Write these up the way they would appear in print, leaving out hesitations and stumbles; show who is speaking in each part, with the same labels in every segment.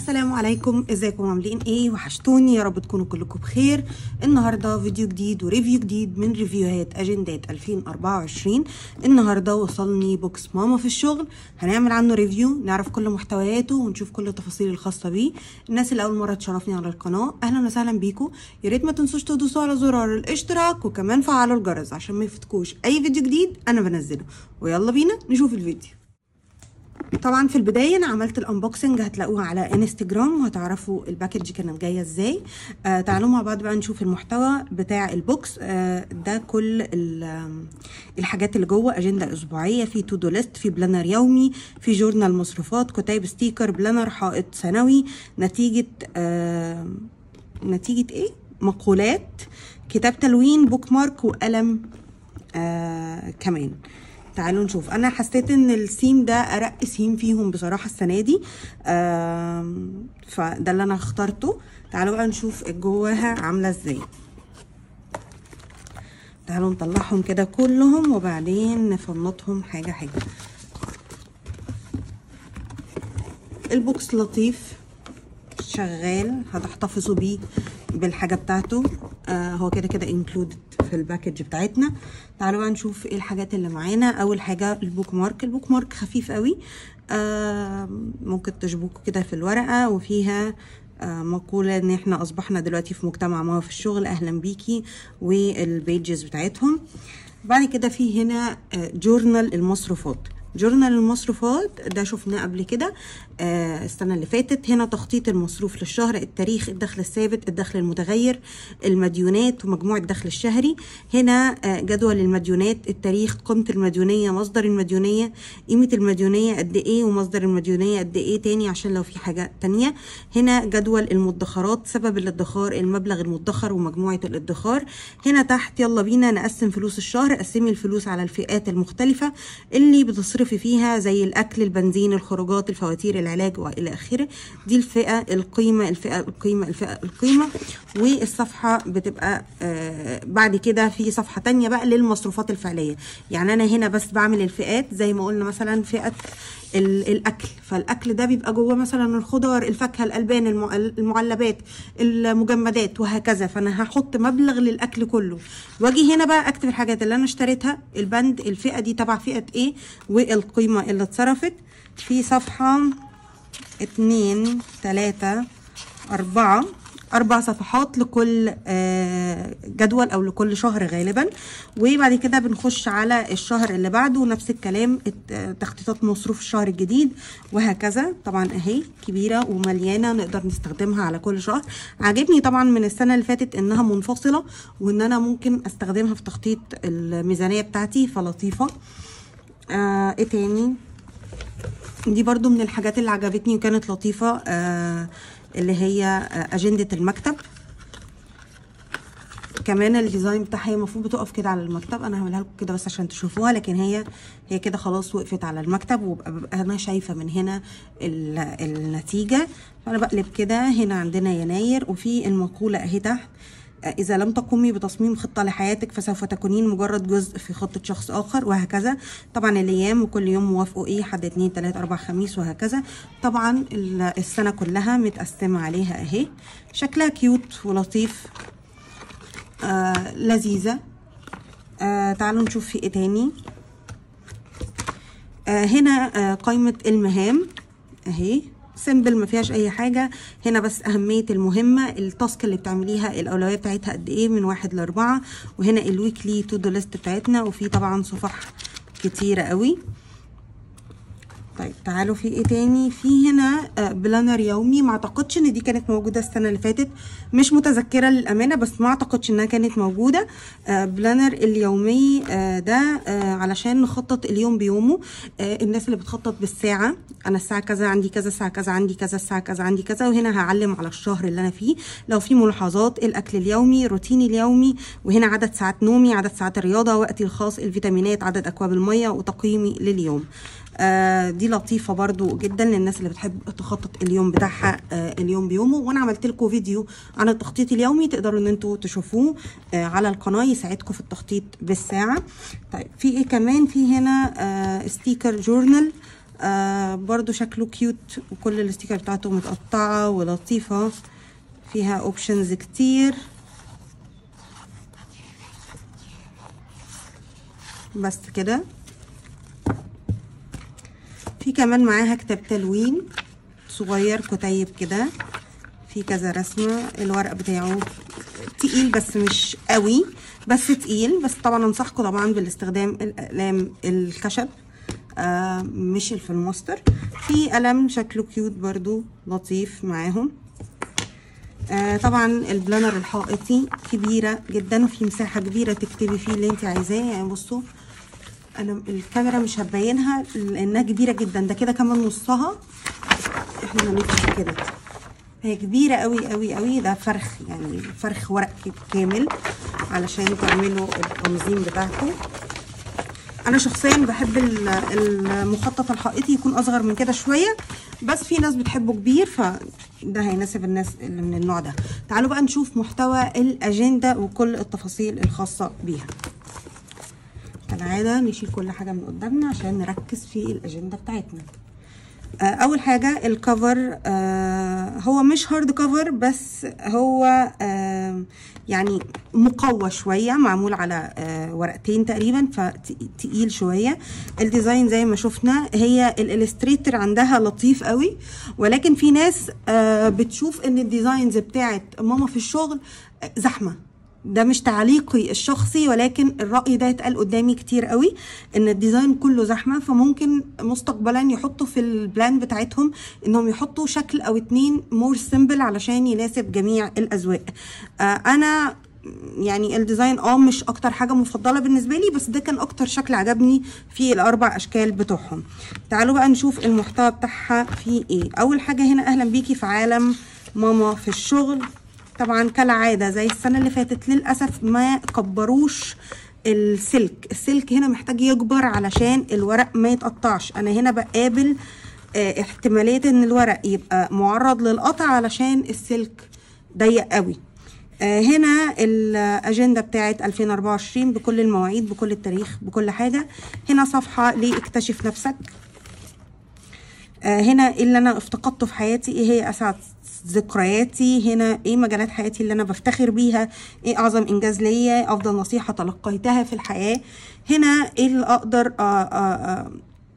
Speaker 1: السلام عليكم، ازيكم عاملين ايه؟ وحشتوني، يا رب تكونوا كلكم بخير. النهارده فيديو جديد و review جديد من review هات اجندات 2024. النهارده وصلني box ماما في الشغل، هنعمل عنه review، نعرف كل محتوياته ونشوف كل التفاصيل الخاصة بيه. الناس اللي اول مرة تشرفني على القناة، اهلا وسهلا بيكم. يا ريت ما تنسوش تدوسوا على زرار الاشتراك وكمان فعلوا الجرس عشان ما يفوتكوش اي فيديو جديد انا بنزله. ويلا بينا نشوف الفيديو. طبعا في البداية انا عملت ال unboxing، هتلاقوها على انستجرام وهتعرفوا ال package كانت جاية ازاي. تعالوا مع بعض بقى نشوف المحتوى بتاع ال box. ده كل الحاجات اللي جوه: اجندة اسبوعيه، في to do list، في planner يومي، في journal مصروفات، كتيب sticker، planner حائط سنوي، نتيجة ايه، مقولات، كتاب تلوين، bookmark، وقلم كمان. تعالوا نشوف. انا حسيت ان السيم ده ارق سيم فيهم بصراحة السنة دي، فده اللي انا اخترته. تعالوا بقى نشوف جواها عامله ازاي. تعالوا نطلعهم كده كلهم وبعدين نفنطهم حاجة حاجة. ال box لطيف شغال، هتحتفظوا بيه بالحاجة بتاعته. هو كده كده included في ال package بتاعتنا. تعالوا بقى نشوف ايه الحاجات اللي معانا. اول حاجة ال bookmark. ال bookmark خفيف قوي، ممكن تشبكه كده في الورقة، وفيها مقولة ان احنا اصبحنا دلوقتي في مجتمع ما في الشغل، اهلا بيكي، وال pages بتاعتهم. بعد كده في هنا journal المصروفات. journal المصروفات ده شفناه قبل كده السنة اللي فاتت. هنا تخطيط المصروف للشهر، التاريخ، الدخل الثابت، الدخل المتغير، المديونات، ومجموع الدخل الشهري. هنا جدول المديونات، التاريخ، قيمة المديونية، مصدر المديونية، قيمة المديونية قد ايه، ومصدر المديونية قد ايه تاني عشان لو في حاجة تانية. هنا جدول المدخرات، سبب الادخار، المبلغ المدخر، ومجموعة الادخار. هنا تحت يلا بينا نقسم فلوس الشهر. قسمي الفلوس على الفئات المختلفة اللي بتصرفي فيها، زي الاكل، البنزين، الخروجات، الفواتير، العلاج، والى اخره. دي الفئة، القيمة، الفئة، القيمة، الفئة، القيمة. والصفحة بتبقى بعد كده في صفحة تانية بقى للمصروفات الفعلية. يعني انا هنا بس بعمل الفئات زي ما قلنا، مثلا فئة الاكل، فالاكل ده بيبقى جوه مثلا الخضار، الفاكهة، الالبان، المعلبات، المجمدات، وهكذا. فانا هحط مبلغ للاكل كله، واجي هنا بقى اكتب الحاجات اللي انا اشتريتها، البند، الفئة دي تبع فئة ايه، والقيمة اللي اتصرفت. في صفحة 2 3 4، 4 صفحات لكل جدول او لكل شهر غالبا. وبعد كده بنخش على الشهر اللي بعده نفس الكلام، تخطيطات مصروف الشهر الجديد وهكذا. طبعا اهي كبيرة ومليانة، نقدر نستخدمها على كل شهر. عاجبني طبعا من السنة اللي فاتت انها منفصلة، وان انا ممكن استخدمها في تخطيط الميزانية بتاعتي، فلطيفه. ايه تاني؟ دي برضو من الحاجات اللي عجبتني وكانت لطيفة، اللي هي أجندة المكتب. كمان ال design بتاعها هي المفروض بتقف كده على المكتب، انا هعملها لكم كده بس عشان تشوفوها، لكن هي كده خلاص وقفت على المكتب، وببقى انا شايفه من هنا النتيجة. فانا بقلب كده، هنا عندنا يناير، وفي المقولة اهي تحت: إذا لم تقومي بتصميم خطة لحياتك فسوف تكونين مجرد جزء في خطة شخص آخر، وهكذا. طبعا الأيام وكل يوم موافقة إيه، حد 2 3 4 5 وهكذا. طبعا السنة كلها متقسمة عليها أهي، شكلها cute ولطيف، لذيذة. تعالوا نشوف في إيه تاني. هنا قائمة المهام أهي، simple ما فيهاش اي حاجة. هنا بس اهمية المهمة، ال task اللي بتعمليها، الاولوية بتاعتها قد ايه من 1 ل 4. وهنا ال weekly to do list بتاعتنا، وفي طبعا صفح كتيرة قوي. طيب تعالوا في ايه تاني. في هنا planner يومي، ما اعتقدش ان دي كانت موجودة السنة اللي فاتت، مش متذكرة للامانة، بس ما اعتقدش انها كانت موجودة. planner اليومي ده علشان نخطط اليوم بيومه. الناس اللي بتخطط بالساعة، انا الساعة كذا عندي كذا، الساعة كذا عندي كذا، الساعة كذا عندي كذا. وهنا هعلم على الشهر اللي انا فيه، لو في ملاحظات، الاكل اليومي، روتيني اليومي، وهنا عدد ساعات نومي، عدد ساعات الرياضة، وقتي الخاص، الفيتامينات، عدد اكواب المية، وتقييمي لليوم. دي لطيفة برضو جدا للناس اللي بتحب تخطط اليوم بتاعها اليوم بيومه. وانا عملت لكم فيديو عن التخطيط اليومي، تقدروا ان انتوا تشوفوه على القناة، يساعدكم في التخطيط بالساعة. طيب في ايه كمان؟ في هنا sticker journal، برضو شكله cute، وكل ال sticker بتاعته متقطعة ولطيفة، فيها options كتير. بس كده. في كمان معاها كتاب تلوين صغير كتيب كده، في كذا رسمة. الورق بتاعه تقيل بس مش قوي، بس تقيل. بس طبعا انصحكم طبعا بالاستخدام الاقلام الخشب، مش الفلوماستر. في قلم شكله cute برضو لطيف معاهم. طبعا ال planner الحائطي كبيرة جدا، وفي مساحة كبيرة تكتبي فيه اللي انت عايزاه. يعني بصوا انا الكاميرا مش هتبينها لانها كبيرة جدا، ده كده كمان نصها، احنا هنفتح كده، هي كبيرة قوي قوي قوي. ده فرخ، يعني فرخ ورق كامل علشان تعملوا التنظيم بتاعكم. انا شخصيا بحب المخطط الحائطي يكون اصغر من كده شوية، بس في ناس بتحبه كبير، فده هيناسب الناس اللي من النوع ده. تعالوا بقى نشوف محتوى الاجندة وكل التفاصيل الخاصة بيها. كالعادة نشيل كل حاجة من قدامنا عشان نركز في الاجندة بتاعتنا. اول حاجة ال cover، هو مش hard cover، بس هو يعني مقوى شوية، معمول على ورقتين تقريبا، فتقيل شوية. ال design زي ما شفنا، هي ال Illustrator عندها لطيف قوي، ولكن في ناس بتشوف ان ال designs بتاعت ماما في الشغل زحمة. ده مش تعليقي الشخصي، ولكن الرأي ده اتقال قدامي كتير قوي، ان ال design كله زحمة، فممكن مستقبلا يحطوا في ال plan بتاعتهم انهم يحطوا شكل او اتنين more simple علشان يناسب جميع الاذواق. انا يعني ال design مش اكتر حاجة مفضلة بالنسبة لي، بس ده كان اكتر شكل عجبني في الاربع اشكال بتوعهم. تعالوا بقى نشوف المحتوى بتاعها في ايه. اول حاجة هنا، اهلا بيكي في عالم ماما في الشغل. طبعا كالعادة زي السنة اللي فاتت للأسف ما كبروش السلك، السلك هنا محتاج يكبر علشان الورق ما يتقطعش. أنا هنا بقابل احتمالية إن الورق يبقى معرض للقطع علشان السلك ضيق قوي. هنا الأجندة بتاعت 2024 بكل المواعيد بكل التاريخ بكل حاجة. هنا صفحة لاكتشف نفسك. هنا اللي أنا افتقدته في حياتي، إيه هي أسعد ذكرياتي، هنا ايه مجالات حياتي اللي انا بفتخر بيها، ايه اعظم انجاز ليا، افضل نصيحة تلقيتها في الحياة، هنا ايه اللي اقدر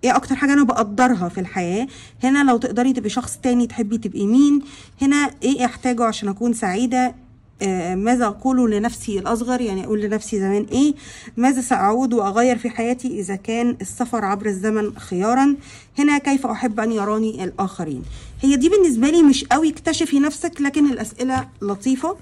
Speaker 1: ايه اكتر حاجة انا بقدرها في الحياة، هنا لو تقدري تبقي شخص تاني تحبي تبقي مين، هنا ايه احتاجه عشان اكون سعيدة، ماذا اقوله لنفسي الاصغر، يعني اقول لنفسي زمان ايه، ماذا ساعود واغير في حياتي اذا كان السفر عبر الزمن خيارا، هنا كيف احب ان يراني الاخرين. هي دي بالنسبة لي مش قوي اكتشفي نفسك، لكن الاسئلة لطيفة.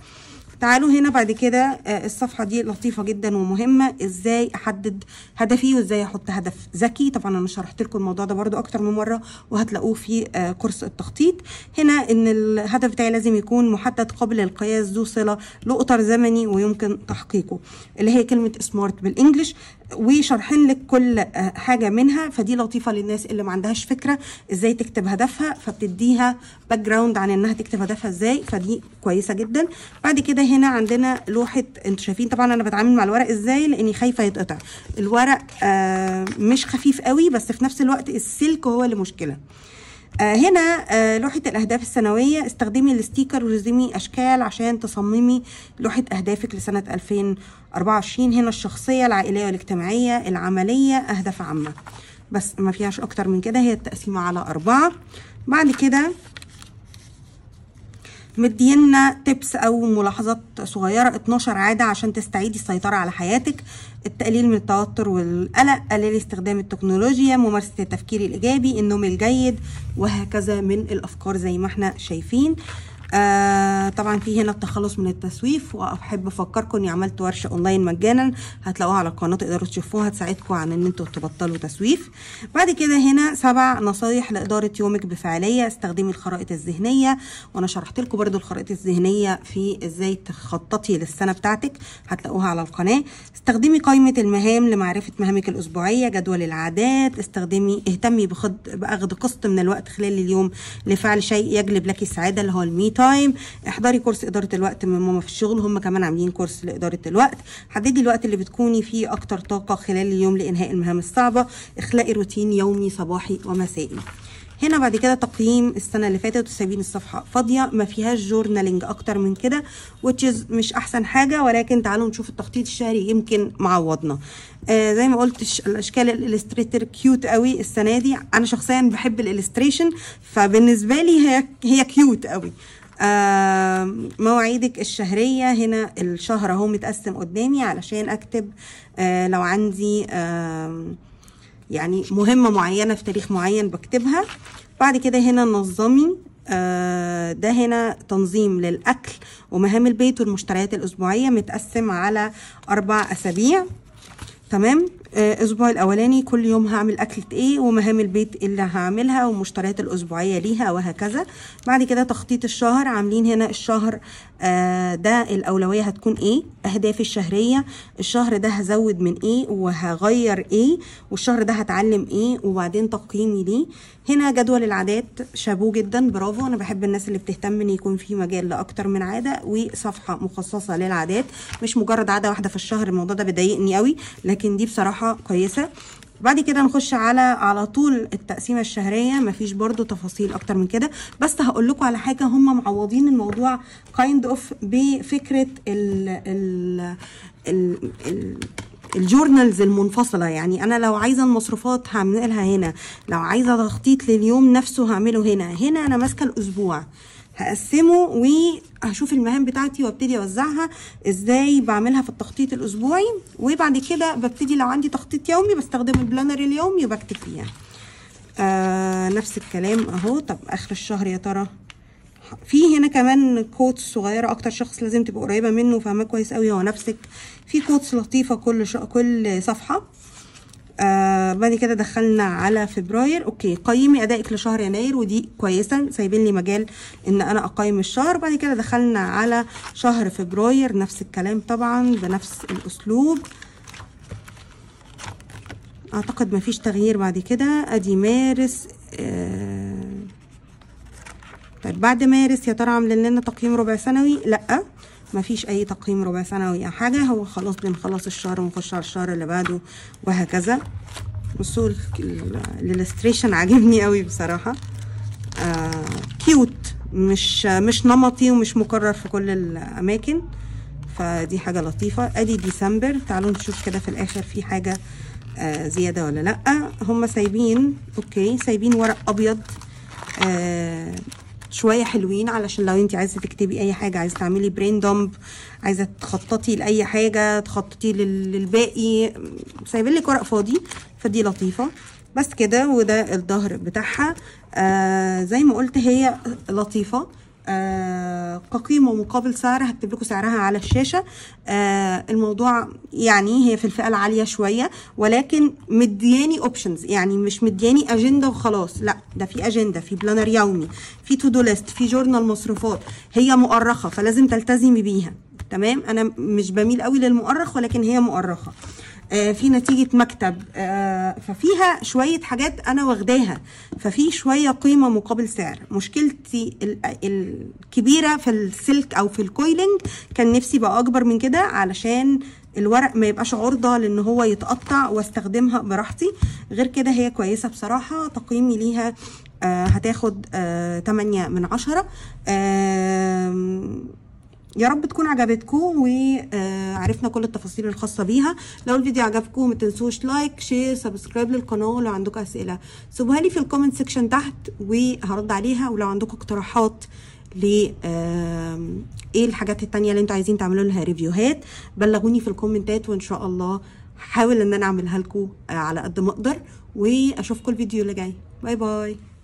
Speaker 1: تعالوا هنا بعد كده الصفحة دي لطيفة جدا ومهمة، ازاي احدد هدفي وازاي احط هدف ذكي. طبعا انا شرحت لكم الموضوع ده برضو اكتر من مرة وهتلاقوه في كورس التخطيط. هنا ان الهدف بتاعي لازم يكون محدد قابل للقياس ذو صلة له اطار زمني ويمكن تحقيقه، اللي هي كلمة SMART بال English، وشارحين لك كل حاجة منها. فدي لطيفة للناس اللي ما عندهاش فكرة ازاي تكتب هدفها، فبتديها background عن انها تكتب هدفها ازاي، فدي كويسة جدا. بعد كده هنا عندنا لوحة، انتوا شايفين طبعا انا بتعامل مع الورق ازاي لاني خايفة يتقطع. الورق مش خفيف قوي، بس في نفس الوقت السلك هو اللي مشكلة. هنا لوحة الأهداف السنوية، استخدمي ال sticker ورسمي أشكال عشان تصممي لوحة أهدافك لسنة 2024. هنا الشخصية، العائلية والاجتماعية، العملية، أهداف عامة، بس ما فيهاش أكتر من كده. هي التقسيمة على 4. بعد كده مدينا tips او ملاحظات صغيرة، 12 عادة عشان تستعيدي السيطرة على حياتك: التقليل من التوتر والقلق، قليل استخدام التكنولوجيا، ممارسة التفكير الايجابي، النوم الجيد، وهكذا من الافكار زي ما احنا شايفين. طبعا في هنا التخلص من التسويف، واحب افكركم اني عملت ورشه اونلاين مجانا هتلاقوها على القناة تقدروا تشوفوها، تساعدكم عن ان انتوا تبطلوا تسويف. بعد كده هنا 7 نصايح لادارة يومك بفعاليه، استخدمي الخرائط الذهنية، وانا شرحت لكم برده الخرائط الذهنية في ازاي تخططي للسنة بتاعتك، هتلاقوها على القناة. استخدمي قائمة المهام لمعرفة مهامك الاسبوعية، جدول العادات، استخدمي اهتمي باخذ قسط من الوقت خلال اليوم لفعل شيء يجلب لك السعادة اللي هو ال me time، احضري كورس ادارة الوقت من ماما في الشغل، هم كمان عاملين كورس لادارة الوقت. حددي الوقت اللي بتكوني فيه اكتر طاقة خلال اليوم لانهاء المهام الصعبة، اخلقي روتين يومي صباحي ومسائي. هنا بعد كده تقييم السنة اللي فاتت، وسايبين الصفحة فاضية ما فيهاش journaling اكتر من كده، which is مش احسن حاجة، ولكن تعالوا نشوف التخطيط الشهري يمكن معوضنا. زي ما قلت الاشكال ال illustrator cute قوي السنة دي، انا شخصيا بحب ال illustration فبالنسبه لي هي cute قوي. مواعيدك الشهرية، هنا الشهر اهو متقسم قدامي علشان اكتب لو عندي يعني مهمة معينة في تاريخ معين بكتبها. بعد كده هنا نظمي، ده هنا تنظيم للأكل ومهام البيت والمشتريات الأسبوعية، متقسم على 4 أسابيع. تمام. الأسبوع الأولاني كل يوم هعمل أكلة إيه ومهام البيت اللي هعملها والمشتريات الأسبوعية ليها وهكذا. بعد كده تخطيط الشهر، عاملين هنا الشهر ده الأولوية هتكون إيه، أهدافي الشهرية، الشهر ده هزود من إيه وهغير إيه، والشهر ده هتعلم إيه، وبعدين تقييمي ليه. هنا جدول العادات، شابوه جدا، برافو، أنا بحب الناس اللي بتهتم إن يكون في مجال لأكتر من عادة وصفحة مخصصة للعادات، مش مجرد عادة واحدة في الشهر، الموضوع ده بيضايقني قوي، لكن دي بصراحة كويسة. بعد كده نخش على طول التقسيمة الشهرية، مفيش برضو تفاصيل اكتر من كده، بس هقول لكم على حاجة، هم معوضين الموضوع kind of بفكرة ال ال ال ال ال journals المنفصلة. يعني انا لو عايزة المصروفات هعملها هنا، لو عايزة تخطيط لليوم نفسه هعمله هنا. هنا انا ماسكة الاسبوع هقسمه وهشوف المهام بتاعتي وابتدي اوزعها ازاي، بعملها في التخطيط الاسبوعي، وبعد كده ببتدي لو عندي تخطيط يومي بستخدم ال planner اليومي وبكتب فيها. نفس الكلام اهو. طب اخر الشهر يا ترى في هنا كمان quotes صغيرة، اكتر شخص لازم تبقى قريبه منه وفاهماه كويس قوي هو نفسك. في quotes لطيفة كل صفحة. بعد كده دخلنا على فبراير. okay، قيمي ادائك لشهر يناير، ودي كويسة، سايبين لي مجال ان انا اقيم الشهر. بعد كده دخلنا على شهر فبراير، نفس الكلام طبعا بنفس الاسلوب، اعتقد مفيش تغيير. بعد كده ادي مارس. طيب بعد مارس يا ترى عاملين لنا تقييم ربع سنوي؟ لا، مفيش اي تقييم ربع سنوي او حاجة، هو خلاص بنخلص الشهر ونخش على الشهر اللي بعده وهكذا. بصوا ال illustration عاجبني قوي بصراحة، cute، مش نمطي ومش مكرر في كل الاماكن، فدي حاجة لطيفة. ادي ديسمبر، تعالوا نشوف كده في الاخر في حاجة زيادة ولا لا. هم سايبين، okay، سايبين ورق ابيض شوية حلوين، علشان لو انت عايزه تكتبي اي حاجة، عايزه تعملي brain dump، عايزه تخططي لاي حاجة، تخططي للباقي، سايبين لك ورق فاضي، فدي لطيفة. بس كده، وده الظهر بتاعها. زي ما قلت هي لطيفة، كقيمه مقابل سعر، هكتب لكم سعرها على الشاشة. الموضوع يعني هي في الفئة العالية شوية، ولكن مدياني options، يعني مش مدياني اجندة وخلاص، لا ده في اجندة، في planner يومي، في to do list، في journal مصروفات، هي مؤرخه فلازم تلتزمي بيها. تمام، انا مش بميل قوي للمؤرخ، ولكن هي مؤرخه. في نتيجة مكتب، ففيها شوية حاجات أنا واخداها، ففي شوية قيمة مقابل سعر. مشكلتي الكبيرة في السلك أو في ال coiling، كان نفسي بقى أكبر من كده علشان الورق ما يبقاش عرضة لأن هو يتقطع واستخدمها براحتي. غير كده هي كويسة بصراحة، تقييمي ليها هتاخد 8 من 10. يا رب تكون عجبتكم وعرفنا كل التفاصيل الخاصة بيها. لو الفيديو عجبكم ما تنسوش like، share، subscribe للقناة. لو عندكم اسئلة سيبوها لي في ال comment section تحت وهرد عليها، ولو عندكم اقتراحات ل ايه الحاجات التانية اللي انتوا عايزين تعملوا لها review هات بلغوني في ال comment ات، وان شاء الله هحاول ان انا اعملها لكم على قد ما اقدر. واشوفكم الفيديو اللي جاي. bye bye.